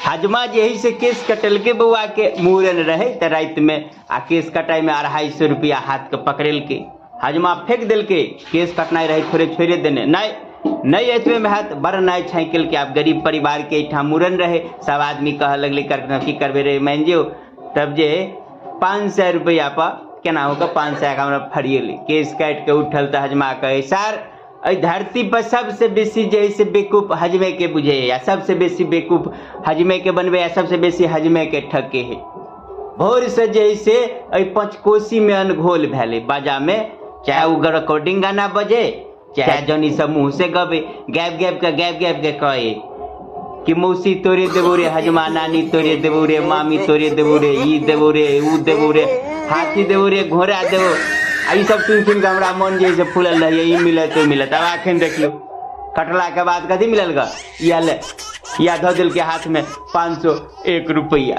हजमा जे है से केस कटलकै बौआ के, मूड़न रहै तऽ रातिमे, आ केस कटाइमे 250 रुपैआ हाथके पकड़ेलकै। हजमा फेंक देलकै, केस कटनाइ रहै थोड़े छोड़े देने, नहि नहि एतबेमे हैत, बड़ नाइ छाँइ केलकै। आब गरीब परिवारके एहिठाम मूड़न रहै, सब आदमी कहऽ लगलै कर की करबै रे मानि जो, तब जे 500 रुपैआ पर केना हो कऽ 500 के हमरा फरिएलै। केस काटि कऽ उठल तऽ हजमा कहै, सर एहि धरती पर सबसे बेसी जे है से बेकूफ हजमे के बुझे है, या सबसे बेसी बेकूफ हजमे के बनबे, या सबसे बेसी हजमे के ठके है। भोर से जे है से एहि पंचकोसी में अनघोल भेलै बाजा में, चाहे ओ रिकॉर्डिंग गाना बजे चाहे जनी सब मुँह से गबे, गाबि गाबि के गाबि गाबि के कहे कि मौसी तोरे देबो रे हजमा, नानी तोरे देबो रे, मामी तोरे देबो रे, ई देबो रे, ऊ देबो रे, हाथी देबो रे, घोड़ा देबो। आ ई सब सुनि सुनि के हमरा मन जे है से फूलल रहैए, ई मिलत ओ मिलत। आब एखन देखियौ कटलाके बाद कथी मिलल ग, या ले या धऽ देलकै हाथमे 501 रुपैआ।